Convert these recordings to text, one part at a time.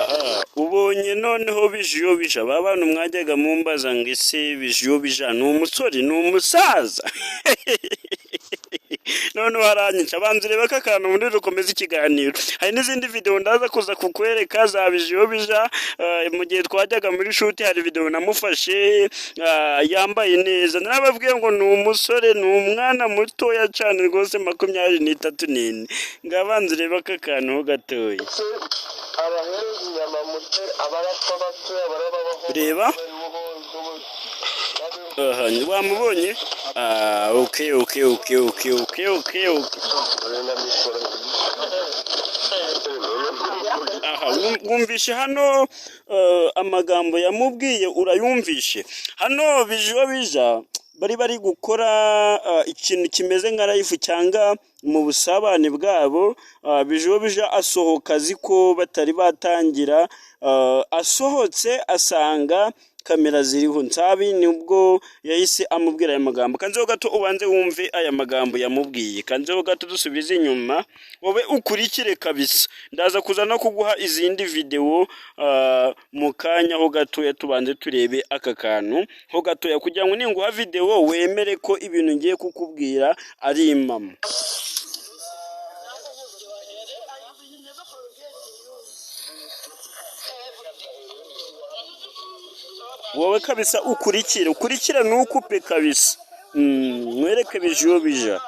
Aha, ubonye noneho Bijiyobija. Ba bantu mwajyaga mumbaza ngo: "Ese Bijiyobija ni umusore, ni umusaza?" Noneho aranyica. Banza urebe ko akantu muri rukomeza ikiganiro. Hari n'izindi video ndaza kuza kukwereka za Bijiyobija. Mu gihe twajyaga muri shoot, hari video namufashe yambaye neza. Narababwiye ngo ni umusore, ni umwana mutoya cyane rwose, 23 nini. Ngabanza urebe aka kantu ho gatoya. Abahereza inyama mute, abarapfa bapfe, abarabaho. Reba. Aha wamubonye. Ah, okay. Aha wumvishe hano amagambo yamubwiye, urayumvishe. Hano Bijiyobija bari gukora ikintu kimeze nka live cyangwa mu busabane bwabo. Bijiyobija asohoka azi ko batari batangira. Asohotse asanga kamera ziriho Nsabi, nibwo yahise amubwira aya magambo. Kanzeho gato ubanze wumve aya magambo yamubwiye. Kanzeho gato dusubize inyuma, wowe ukurikire kabisa. Ndaza kuza no kuguha izindi videwo mu kanya ho gatoya. Tubanze turebe aka kantu ho gatoya kugira ngo ninguha videwo wemere ko ibintu ngiye kukubwira ari impamo. Wowe kabisa ukurikire, ukurikire, ntukupe kabisa. Mwereke Bijiyobija.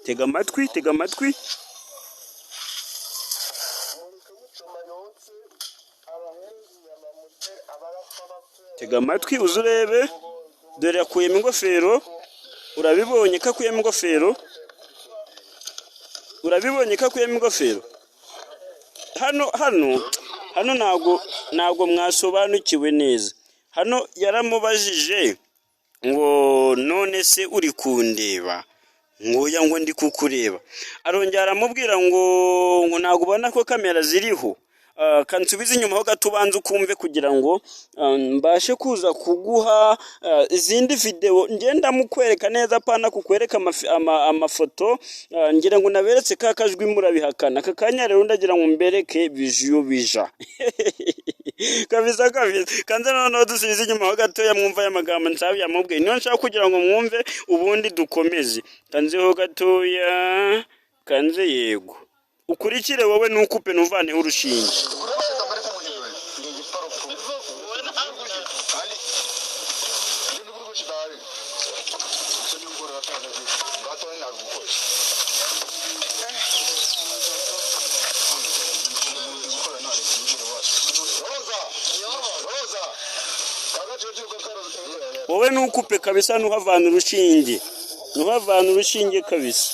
Tega amatwi, tega amatwi. Tega amatwi uze urebe. Dore yakuyemo ingofero, urabibonye ko akuyemo ingofero? Urabibonye ko akuyemo ingofero? Hano ntabwo mwasobanukiwe neza. Hano yaramubajije ngo: "None se uri kundeba?" Ngo: "Oya," ngo: "Ndi kukureba." Arongera aramubwira ngo ntabwo ubona ko kamera ziriho? Kansubize inyuma ho gato ubanze ukumve kugira ngo mbashe kuza kuguha izindi videwo ngenda mukwereka neza, apana kukwereka amafoto. Ngira ngo naberetse ka kajwi, murabihakana. Aka kanya rero ndagira ngo mbereke Bijiyobija kabisa kabisa. Kanze noneho dusubize inyuma ho gatoya, mwumva aya magambo Nsabi yamubwiye. Niyo nshaka kugira ngo mwumve, ubundi dukomeze. Kanzeho gatoya, kanze, yego, ukurikire wowe, ntukupe, ntuvaneho urushinge. Wowe ntukupe kabisa, ntuhavane urushinge, ntuhavane urushinge kabisa.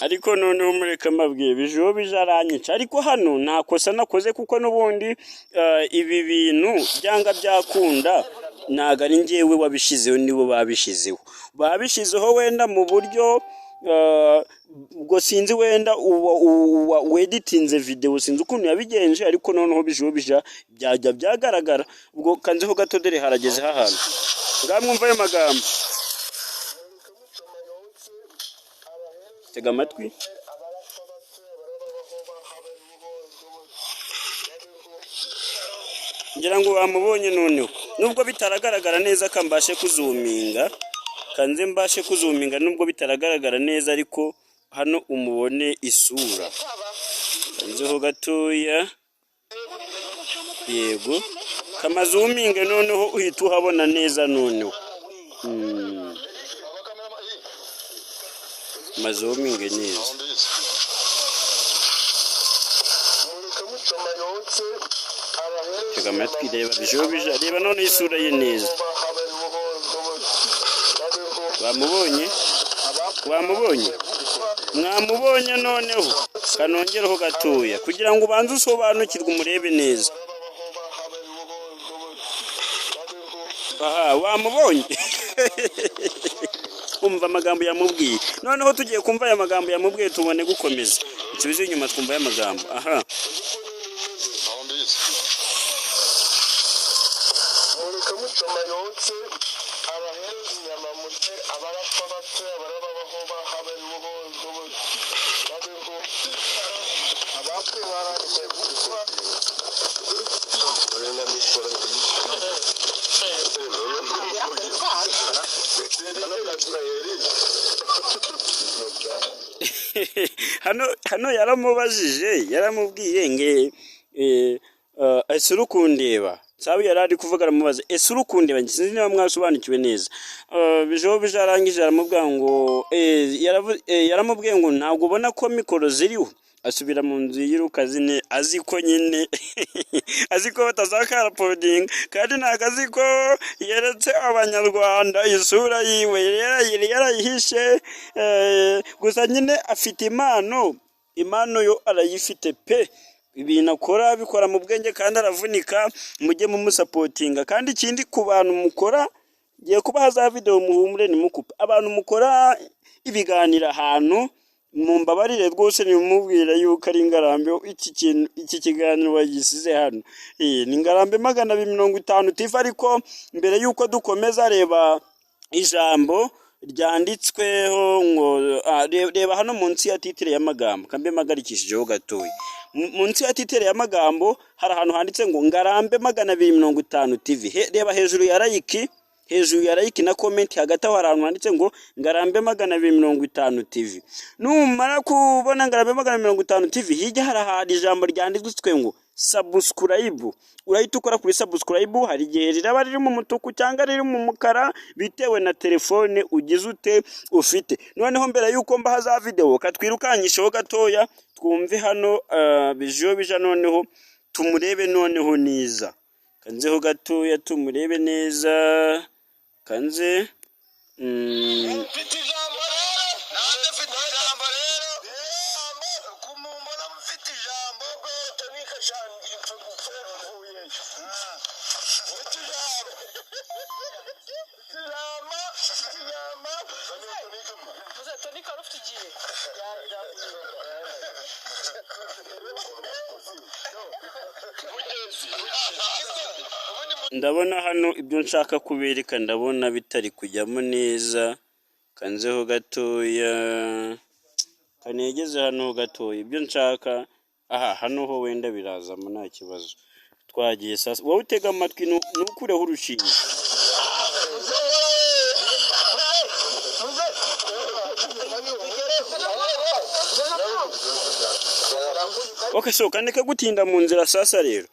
Ariko noneho mureke mbabwiye, Bijiyobija aranyica. Ariko hano nta kosa nakoze, kuko n'ubundi ibi bintu byanga byakunda ntabwo ari njyewe wabishyizeho, nibo babishyizeho. Babishyizeho wenda mu buryo ubwo sinzi, wenda weditinze videwo, sinzi ukuntu yabigenje, ariko noneho Bijiyobija byajya byagaragara. Ubwo kanzeho gato, dore harageze hahantu. Ngaha mwumva ayo magambo, tega amatwi. Ngira ngo bamubonye noneho, nubwo bitaragaragara neza. Ka mbashe kuzuminga, kanze mbashe kuzuminga nubwo bitaragaragara neza, ariko hano umubone isura. Kanzeho gatoya, yego, kamazuminge noneho uhita uhabona neza noneho. Mazuminge neza. Tega amatwi, reba Bijiyobija, reba noneho isura ye neza. Wamubonye? Wamubonye? Mwamubonye noneho? Kanongereho gatoya kugira ngo ubanze usobanukirwe, umurebe neza. Aha wamubonye? Umva amagambo yamubwiye. Noneho tugiye kumva aya magambo yamubwiye, tubone gukomeza. Nsubize inyuma twumva aya magambo aha. Mucoma yotse, abahereza inyama murye, abarapfa bapfe, abarababaho bahabeho, babeho, abapfuye barangije gupfa. Hano yaramubajije, yaramubwiye nge ese uri kundeba? Sabe yari ari kuvuga, aramubaza ese uri kundeba? Sinzi niba mwasobanukiwe neza. Bijo arangije aramubwira ngo yaramubwiye ngo ntabwo ubona ko mikoro ziriho. Asubira mu nzu yiruka zine, azi ko nyine azi ko batazakaraporodinga, kandi ntabwo azi ko yeretse abanyarwanda isura yiwe yarayihishe. Gusa nyine afite impano, impano yo arayifite pe. Ibintu akora abikora mu bwenge kandi aravunika, mujye mumusapotinga. Kandi ikindi ku bantu mukora, ngiye kubaha za videwo muhumure ntimukupe. Abantu mukora ibiganiro ahantu, mumbabarire rwose nimumubwire yuko ari Ngarambe, iki kintu, iki kiganiro bagisize hano. Ni Ngarambe 250 TV. Ariko mbere yuko dukomeza, reba ijambo ryanditsweho ngo reba hano munsi ya titire y'amagambo, kambe mpagarikishijeho gatoya. Munsi ya titire y'amagambo hari ahantu handitse ngo Ngarambe 250 TV. Reba hejuru ya like, hejuru ya like na comment, hagati aho hari ahantu handitse ngo Ngarambe 250 TV. Numara kubona Ngarambe 250 TV, hirya hari ahantu ijambo ryanditswe ngo subscribe, urahita ukora kuri subscribe. Hari igihe riraba riri mu mutuku cyangwa riri mu mukara bitewe na telefone ugize ute ufite. Noneho mbere yuko mbaha za video, katwirukankisheho gatoya twumve hano Bijiyobija, noneho tumurebe noneho neza. Kanzeho gatoya tumurebe neza, kanze Mfite ijambo rero, nanjye mfite ijambo rero, kumumbona mfite ijambo tonika cyane, ipfa gupfa mvuyeyo. Mfite ijambo, ijambo, ijambo. Tonika wari ufite igihe. Ndabona hano ibyo nshaka kubereka ndabona bitari kujyamo neza. Kanzeho gatoya, kanegeze hano gatoya ibyo nshaka. Aha hano ho wenda birazamo nta kibazo. Twagiye sasa, wowe utega amatwi ntukureho urushinge. Okay, so kandeke gutinda mu nzira sasa rero.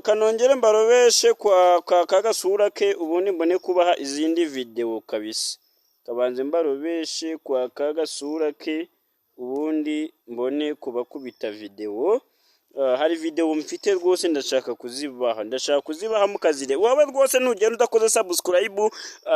Kanongere mbarobeshe kwa kagasura ke, ubundi mbone kubaha izindi video kabisa. Kabanze mbarobeshe kwa kagasura ke, ubundi mbone kubakubita video. Hari video mfite rwose ndashaka kuzibaha, ndashaka kuzibaha mukazire. Wowe rwose nugenda udakoze subscribe,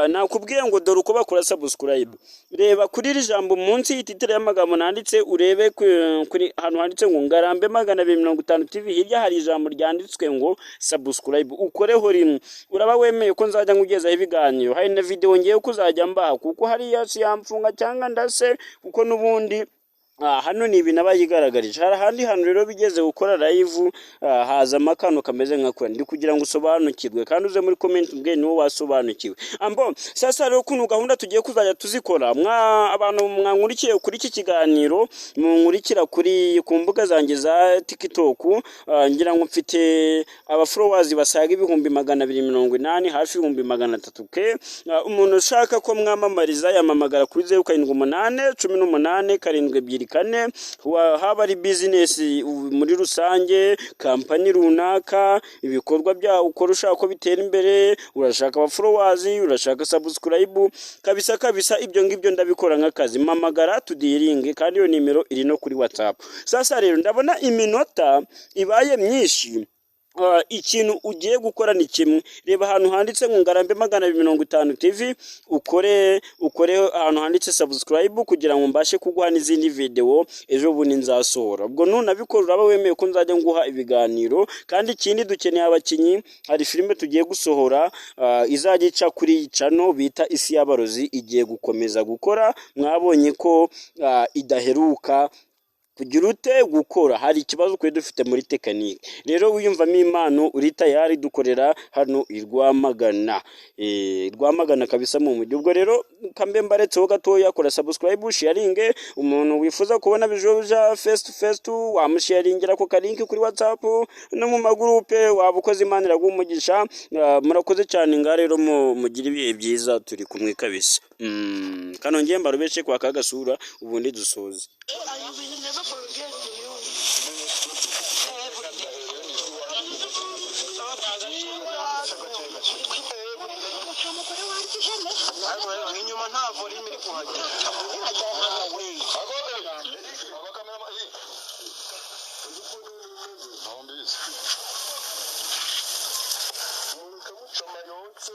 nakubwiye ngo dore uko bakora subscribe. Reba kuri iri jambo munsi y'ititire y'amagambo nanditse, urebe kuri ahantu handitse ngo Ngarambe 250 TV, hirya hari ijambo ryanditswe ngo subscribe, ukoreho rimwe, uraba wemeye ko nzajya nkugezaho ibiganiro. Hari na video ngiye kuzajya mbaha, kuko hariya siyamfunga cyangwa ndase, kuko n'ubundi hano ni ibintu aba yigaragarije. Hari ahandi hantu rero bigeze gukora live, hazamo akantu kameze nka kure, ndi kugira ngo usobanukirwe, kandi uze muri comment umbwire niwo wasobanukiwe. Ambo sasa rero kuno gahunda tugiye kuzajya tuzikora, abantu mwankurikiye kuri iki kiganiro, munkurikira kuri ku mbuga zanjye za TikTok, ngira ngo mfite aba followers basaga 280,000, hafi 300,000 ke. Umuntu ushaka ko mwamamariza yamamagara kuri 078 18 7 24, haba ari business muri rusange, kampani runaka, ibikorwa byawe ukora ushaka ko bitera imbere, urashaka aba followers, urashaka subscribe, kabisa kabisa ibyo ngibyo ndabikora nk'akazi. Mpamagara tudiringe, kandi iyo nimero iri no kuri WhatsApp. Sasa rero ndabona iminota ibaye myinshi. Ikintu ugiye gukora ni kimwe, reba ahantu handitse ngo Ngarambe 250 TV, ukore ahantu handitse subscribe kugira ngo mbashe kuguha n'izindi video ejo bundi nzasohora. Ubwo nunabikora uraba wemeye ko nzajya nguha ibiganiro. Kandi ikindi dukeneye abakinyi, hari filime tugiye gusohora, izajya ica kuri channel bita Isi y'Abarozi, igiye gukomeza gukora. Mwabonye ko idaheruka Kugira ute gukora, hari ikibazo twari dufite muri tekinike. Rero wiyumvamo impano, uri tayari, dukorera hano i Rwamagana, Rwamagana kabisa mu mujyi. Ubwo rero kambe mbaretseho gatoya. Kora subscribe, sharing. Umuntu wifuza kubona Bijobya face to face, wamusharingira ako ka link kuri WhatsApp no mu magurupe. Waba ukoze, Imana iraguha umugisha. Murakoze cyane. Ngaha rero mugire ibihe byiza, turi kumwe kabisa. Kano ngiye mbarubeshe kwa kagasura, ubundi dusoze. I will never forget you. Inyuma nta volume iri kuhagera. Mureke mucoma yotse.